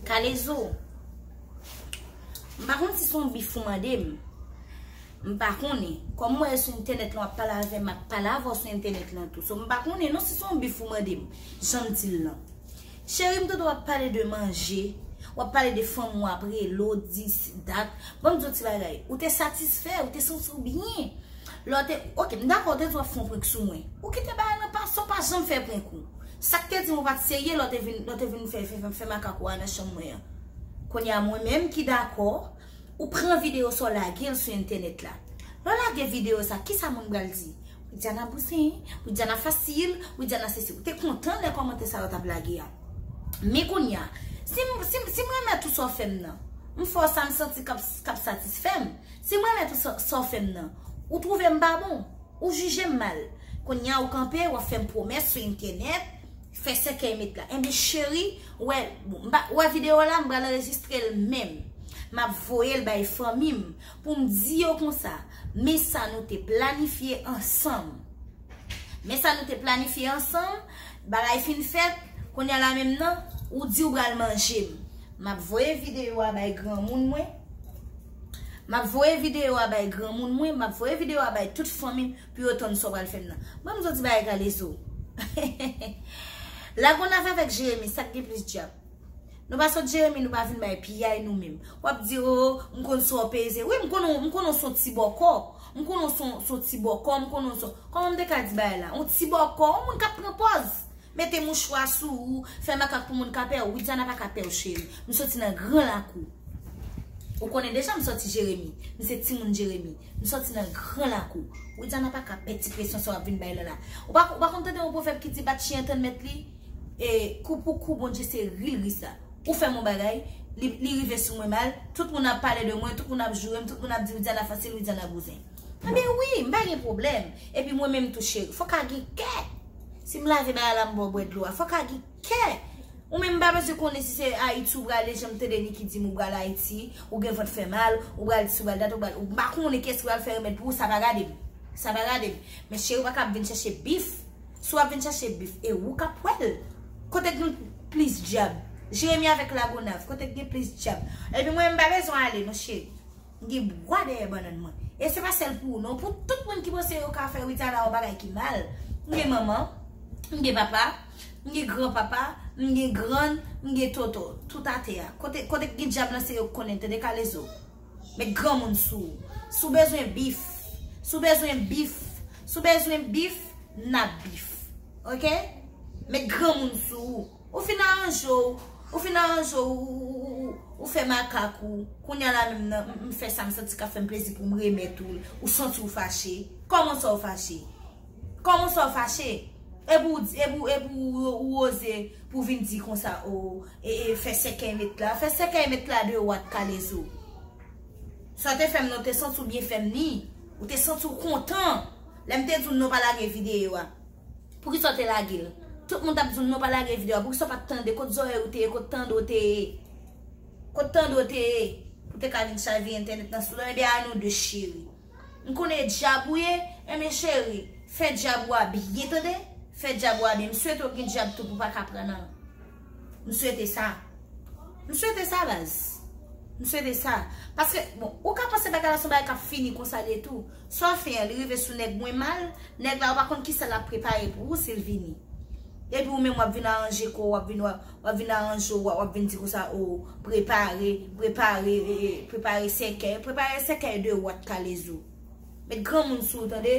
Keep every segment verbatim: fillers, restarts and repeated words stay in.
Kalezo, m pa konn si se yon bif ou mande m. M pa konnen. Kòm mwen sou entènèt lan, w ap pale avè m, m ap pale avè w sou entènèt lan tou. So, m pa konnen non si se yon bif ou mande m. Jan m di l lan. Cheri, m tande w ap pale de manje, w ap pale de fanm ou ap rele w, dis, dat. Ban m di w ti bagay. Ou te satisfè, ou te santi w byen. Lè w te, ok, m dakò, w te di w ap fè yon prank sou mwen. Ou kite bagay lan pase, w pa janm fè prank ou. Sa k te di m ou pa t serye, lè w te vin, lè w te vin fè, fè, fè, fè makak ou a nan chanm mwen an. Kounye a, mwen menm ki dakò, ou pran videyo sa w lage l sou entènèt la. Lè w lage videyo sa, kisa moun pral di? Widiana bouzen, Widiana fasil, Widiana sesi. Ou te kontan lè kòmantè sa yo t ap lage a. Men kounye a, si m, si m, si m renmen tout sa w fè m nan, m fè w sa m santi k ap, k ap satisfè m. Si m renmen tout sa, sa w fè m nan, ou twouve m pa bon, ou jije m mal. Kounye a ou kanpe, w ap fè m pwomès sou entènèt, fè sèkèy met la. Enben cheri, wè, bon, m pa, wè videyo la, m pral anrejistre l menm. M ap voye l bay fanmi m pou m di yo konsa, men sa nou te planifye ansanm. Men sa nou te planifye ansanm, bagay fin fèt, kounye a la menm nan, ou di ou pral manje m. M ap voye videyo a bay granmoun mwen. M ap voye videyo a bay granmoun mwen, m ap voye videyo a bay tout fanmi m pou yo tann sa w pral fè m nan. Ban m di w ti bagay Kalezo. Lagonav avèk Jeremi, sa k gen plis djab? Nou pa sot Jeremi, nou pa vin bay piyay nou menm. W ap di, o, m konn sa w peze. Wi, m konnen, m konnen w se yon ti bòkò. M konnen w se yon, se yon ti bòkò, m konnen w se yon, kòman m te ka di bagay la? Yon ti bòkò, yon moun k ap pran pòz. Mete mouchwa sou ou, fè makak pou moun ka pè w. Widiana pa ka pè w, cheri. M soti nan gran lakou. Ou konnen deja m soti Jeremi. M se timoun Jeremi. M soti nan gran lakou. Widiana pa ka pè ti presyon sa w ap vin bay la la. Ou pa, ou pa konn tande yon pwovèb ki di bat chyen tann mèt li? E, kou pou kou, Bondye se ri l ri sa. Ou fè m yon bagay, li, li rive sou mwen mal, tout moun ap pale de mwen, tout moun ap joure m, tout moun ap di Widiana fasil, Widiana bouzen. Enben wi, m pa gen pwoblèm. Epi mwen menm tou cheri, fòk a gen kè. Si m lave bagay la, m ba w bwè dlo a, fòk a gen kè. Ou menm m pa bezwen konnen si se Ayiti ou prale, jan m tande Niki di m ou pral Ayiti, ou gen vant fè mal, ou pral isi, ou pral dat, ou pral, ou m pa konnen kiyès ki pral fè remèd pou ou, sa pa gade m. Sa pa gade m. Men cheri, ou pa ka ap vin chèche bif. Si w ap vin chèche bif, e ou k ap wè l. Kote k gen plis djab? Jeremi avèk Lagonav, kote k gen plis djab? Epi mwen, m pa bezwen ale non, cheri. M gen bwa dèyè bannann mwen. E se pa sèl pou ou non, pou tout moun ki panse yo ka fè Widiana yon bagay ki mal. M gen manman, m gen papa, m gen granpapa, m gen grann, m gen tonton. Tout atè a. Kote, kote k gen djab lan se yo k konnen, tande Kalezo. Met granmoun sou ou. Si w bezwen bif, si w bezwen bif, si w bezwen bif, n ap bif. Ok? Met granmoun sou ou. Ou fin aranje w, ou fin aranje w, ou, ou, ou, ou, ou fè makak ou. Kounye a la menm nan, m, m fè sa m santi k ap fè m plezi pou m remèt ou l. Ou santi w fache. Kòman sa w fache? Kòman sa w fache? Epi w di, epi w, epi w, ou oze pou vin di konsa, o, e, e, fè sèkèy met la. Fè sèkèy met la de wat Kalezo. Sa w te fè m nan, ou te santi w byen fè m ni? Ou te santi w kontan? Lè m te di w non pa lage videyo a. Poukisa w te lage l? Tout moun t ap di w non pa lage videyo a. Poukisa w pa t tande? Kot zòrèy ou te ye? Kot tande w te ye? Kot tande w te ye? Pou te ka vin chavire entènèt nan sou lòt. Ebyen a nou de cheri. M konnen e djab ou ye, enben cheri, fè djab ou a byen tande. Fè djab ou a byen. M swete w gen djab tou pou w pa ka pran nan. M swete sa. M swete sa, baz. M swete sa. Paske, bon, ou ka panse bagay la se yon bagay k ap fini konsa de tou. Sa w fè an, li rive sou nèg mwen mal, nèg la ou pa konn kisa l ap prepare pou ou si l vini. Epi ou menm w ap vin aranje kò w, w ap vin, w ap, w ap vin aranje w, w ap, w ap vin di konsa, o, prepare, prepare, e, e, prepare sèkèy, prepare sèkèy de wat Kalezo. Met granmoun sou ou, tande?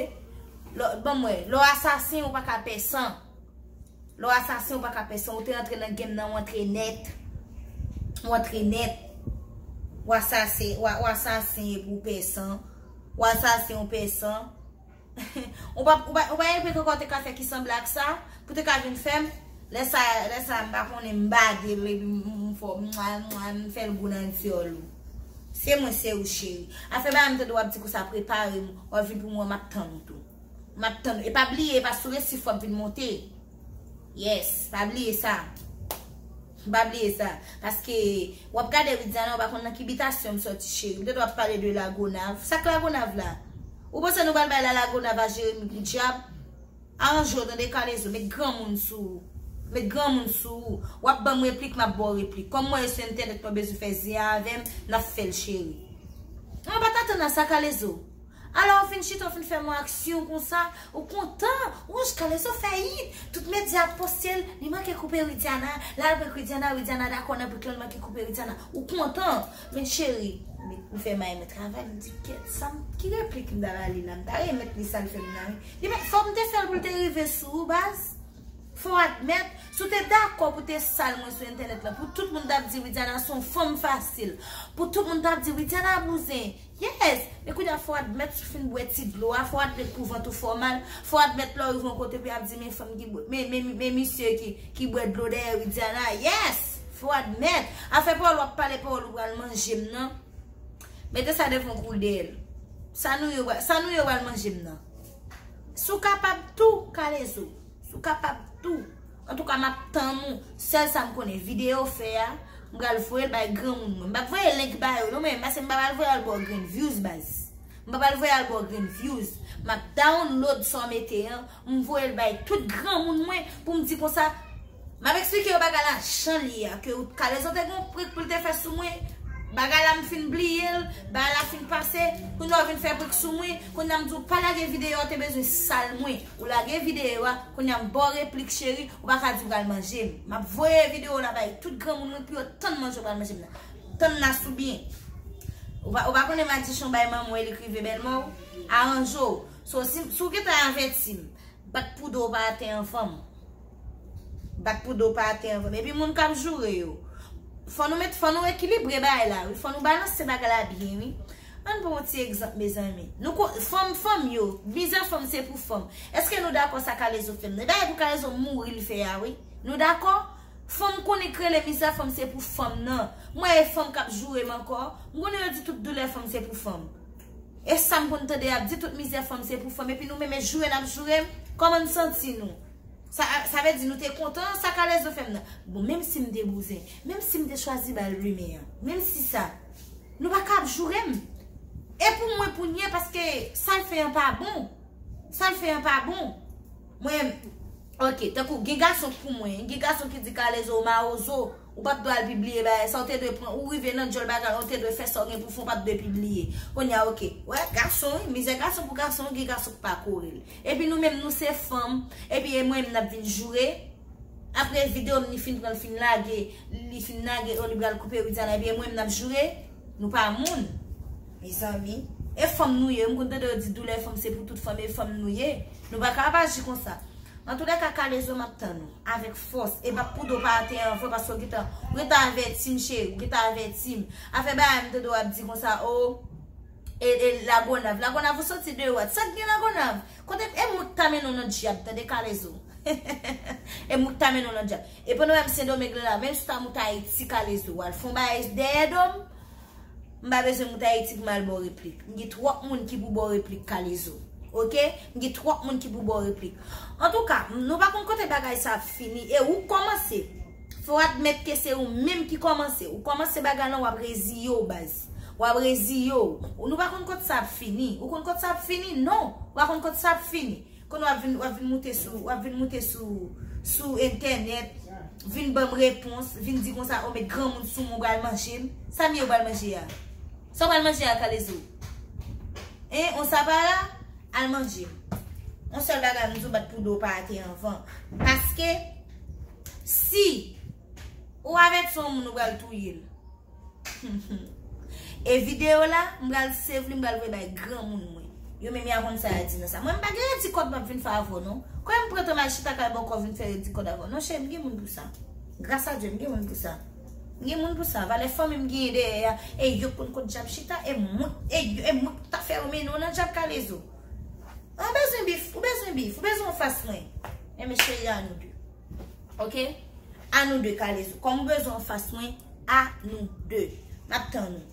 Lò, ban m wè, lè w asasen, ou pa ka pè san. Lè w asasen, ou pa ka pè san. Ou te antre nan game nan, ou antre nèt. Ou antre nèt. W asasen, w a, w asasen epi w pè san. W asasen, ou pè san. Ou pa, ou pa, ou pa gen prank ankò w te ka fè ki sanble ak sa, pou te ka vin fè m. Lè sa, lè sa, m pa konnen, m bade l, epi m, m, m fè w, mwa, mwa, m fè l gou nan dyòl ou. Se mwen, se ou, cheri. Afè bagay m tande w ap di konsa, prepare m, w ap vin pou mwen, m ap tann ou tou. M ap tann ou. E pa bliye, e pa sou resif w ap vin monte. Yes, pa bliye sa. Pa bliye sa. Paske w ap gade Widiana, ou pa konn nan ki bitasyon m sòti, cheri. M tande w ap pale de Lagonav. Sa k Lagonav la? Ou panse nou pral bay la Lagonav a Jeremi pou dyab? Aranje w tande, Kalezo, met granmoun sou ou. Met granmoun sou ou. W ap ban m replik, m ap ba w replik. Kòm mwen sou entènèt, mwen bezwen fè zen avè m, n ap fè l, cheri. Mwen pa t atann a sa, Kalezo. Alò, ou fin chita, ou fin fè m yon aksyon konsa, ou kontan. Wouch, Kalezo fè yit. Tout medya ap poste l, li manke koupe Widiana. L al pran Widiana, Widiana dakò nan prank lan, li manke koupe Widiana. Ou kontan. Men cheri, men ou fè may mwen travay, m di, "Kèt, sa m, ki replik m ta ba li la? M ta renmen li sa l fè m nan, wi." Li, men fò m te fè l pou l te rive sou ou, baz. Fò w admèt, si w te dakò pou te sal mwen sou entènèt lan, pou tout moun t ap di Widiana se yon fanm fasil, pou tout moun t ap di Widiana bouzen, yes, men kounye a fò w admèt si w fin bwè ti dlo a, fò w admèt pou vant ou fè w mal, fò w admèt lè w rive yon kote pou y ap di men fanm ki bwè, men, men, men misye ki, ki bwè dlo dèyè Widiana, yes, fò w admèt. Afè pawòl w ap pale, pawòl ou pral manje m nan, mete sa devan w kou dèyè l. Sa nou yo, sa nou yo pral manje m nan. Si w kapab tou, Kalezo. Si w kapab tou. Antouka, m ap tann ou. Sèl sa m konnen, videyo w fè a, m pral voye l bay granmoun mwen. M p ap voye link ba yo, non, men, paske m pa pral voye al ba w grenn views, baz. M pa pral voye al ba w grenn views. M ap download sa w mete an, m voye l bay tout granmoun mwen pou m di konsa, m ap eksplike yo bagay la jan l ye a, ke Kalezo te gen yon prank pou l te fè sou mwen. Bagay la m fin bliye l, bagay la fin pase, kounye a w vin fè prank sou mwen, kounye a m di w pa lage videyo a, w te bezwen sal mwen. Ou lage videyo a, kounye a m ba w replik, cheri, ou pa ka di w pral manje m. M ap voye videyo la bay tout granmoun mwen pou yo tann manje w pral manje m nan. Tann nas ou byen. Ou pa, ou pa konnen madichon bay manman w e li k rive bèlmè w? Aranje w. So, si, si w gentan avèti m, bat pou do w pa atè anvan m. Bat pou do w pa atè anvan m. Epi moun k ap joure yo. Fò nou met, fò nou ekilibre bagay la, wi. Fò nou balanse bagay la byen, wi. Ann pran yon ti egzanp, mezanmi. Nou ko-, fanm, fanm yo, mizè fanm se pou fanm. Èske nou dakò sa Kalezo fè m nan? E bagay pou Kalezo mouri l fè a, wi. Nou dakò? Fanm konnen k rele mizè fanm se pou fanm nan. Mwen e fanm k ap joure m ankò. M konnen yo di tout doulè fanm se pou fanm. E sa m konn tande y ap di, tout mizè fanm se pou fanm. Epi nou menm e joure n ap joure m. Kòman n santi nou? Sa, sa vle di nou te kontan sa Kalezo fè m nan. Bon, menm si m te bouzen, menm si m te chwazi ba l rimè an, menm si sa, nou pa ka ap joure m. E pou mwen pou n ye, paske sa l fè an pa bon. Sa l fè an pa bon. Mwen, ok, tankou gen gason k pou mwen, gen gason ki di Kalezo w mawozo, ou pa t dwe al pibliye bagay sa, ou te dwe pran, ou rive nan djòl bagay la, ou te dwe fè sa w gen pou fè, ou pa t dwe pibliye. Kounye a, ok, wè, gason, wi, mizè gason pou gason, gen gason k pa kore l. Epi nou menm, nou se fanm, epi e mwen menm n ap vin joure. Apre videyo m, li fin pran, l fin lage, li fin lage, o, li pral koupe Widiana, epi e mwen menm n ap joure. Nou pa moun, mezanmi. E fanm nou ye, m konn tande yo di doulè fanm se pou tout fanm, e fanm nou ye. Nou pa ka ap aji konsa. Antoulèka, Kalezo, m ap tann ou avèk fòs. E bat pou do w pa atè anvan, paske w gentan, w gentan avèti m, cheri, w gentan avèti m. Afè bagay m tande w ap di konsa, o, e, e Lagonav. Lagonav, ou soti de wat? Sa k gen Lagonav? Kote, e mwen k ta mennen w nan dyab, tande, Kalezo. E mwen k ta mennen w nan dyab. E pandan w wè m Sendomeng la, menm si w ta moute Ayiti, Kalezo, w al fè yon bagay dèyè do m, m pa bezwen moute Ayiti pou m al ba w replik. M gen twòp moun ki pou ba w replik, Kalezo. Oke? M gen twòp moun ki pou ba w replik. Antouka, nou pa konn kote bagay sa ap fini. E ou kòmanse. Fò w admèt ke se ou menm ki kòmanse. Ou kòmanse bagay lan, w ap reziye w, baz. W ap reziye w. Ou, nou pa konn kote sa ap fini. Ou konn kote sa ap fini? Non. Ou pa konn kote sa ap fini. Kounye a w ap vin, w ap vin moute sou, w ap vin moute sou, sou entènèt, vin ban m repons, vin di konsa, o, met granmoun sou mwen, ou pral manje m. Sa m ye ou pral manje a? Sa w pral manje a, Kalezo? Hein, on sapara? Al manje. Yon sèl bagay m di w, bat pou do w pa atè anvan. Paske, si ou avèti yon moun, ou pral touye l. E videyo la, m pral save li, m pral voye bay granmoun mwen. Yo menm y a konn sa y a di nan sa. Mwen, m pa gen redi kòd m ap vin fè avè w, non. Kòm m pran tan m al chita kay bòkò vin fè redi kòd avè w. Non, cheri, m gen moun pou sa. Gras a Dye, m gen moun pou sa. M gen moun pou sa. Valè fanmi m genyen dèyè a, e yo konn kot dyab chita, e mwen, e yo, e mwen k ta fè yo mennen w nan dyab, Kalezo. Ou bezwen bif, ou bezwen bif, ou bezwen anfas mwen. Enben, cheri, a nou de. Oke? A nou de, Kalezo. Kòm ou bezwen anfas mwen, a nou de. M ap tann ou.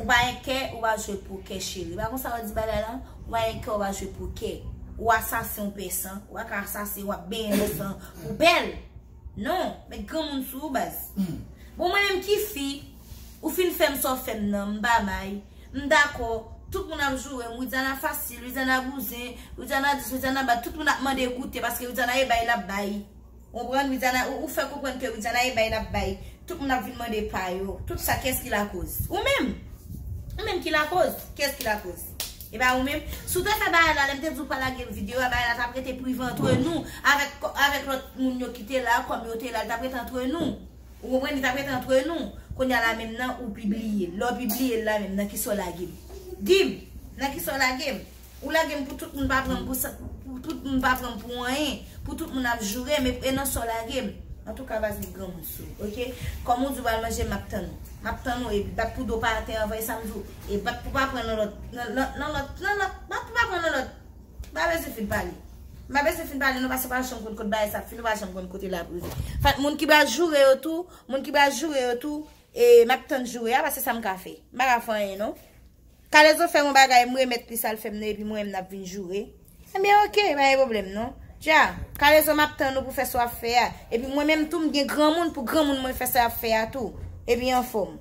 Ou pa gen kè, ou pa jwe pokè, cheri. Pa konsa yo di bagay lan? Ou pa gen kè, ou pa jwe pokè. Ou asasen, ou pè san. Ou pa ka asasen, w ap benyen nan san poubèl. Non, met granmoun sou ou, baz. Bon, mwen menm ki fi, ou fin fè m sa w fè m nan, m pa may. M dakò, tout moun ap joure m, Widiana fasil, Widiana bouzen, Widiana dis, Widiana bat, tout moun ap mande goute, paske Widiana e bay l ap bay. Ou konprann? Widiana, ou, ou fè konprann ke Widiana e bay l ap bay. Tout moun ap vin mande pa yo. Tout sa, kiyès ki lakoz? Ou menm. Ou menm ki lakoz. Kiyès ki lakoz? E pa ou menm. Si w te fè bagay la, lè m te di w pa lage videyo a, bagay la t ap rete prive antre nou. Avèk, avèk lòt moun yo ki te la, kòm yo te la, l t ap rete antre nou. Ou konprann? Li t ap rete antre nou. Kounye a la menm nan, ou pibliye l. Lè w pibliye l la menm, nan kisa w lage m? Di m, nan kisa w lage m? Ou lage m pou tout moun pa pran m pou sa, pou tout moun pa pran m pou anyen, pou tout moun ap joure m, e, e nan sa w lage m. Antouka, pa se granmoun sou, oke? Kòm ou di w pral manje, m ap tann ou. M ap tann ou, e bat pou do pa atè anvan, e sa m di w. E bat pou pa pran nan lòt, nan, nan, nan lòt, nan lòt, bat pou pa pran nan lòt. M pa bezwen fin pale. M pa bezwen fin pale, nou, paske w pa janm konn kote bagay sa ap fini, ou pa janm konn kote l ap rive. Fèt, moun ki pral joure yo tou, moun ki pral joure yo tou, e, m ap tann joure a, paske sa m ka fè. M pa ka fè anyen, non. Kalezo fè yon bagay, m remèt li sa l fè m nan, epi mwen menm n ap vin joure. Ebyen, oke, pa gen pwoblèm, non. Dja, Kalezo, m ap tann ou pou fè sa w ap fè a. Epi mwen menm tou, m gen granmoun pou granmoun mwen fè sa y ap fè a tou. Epi anfòm.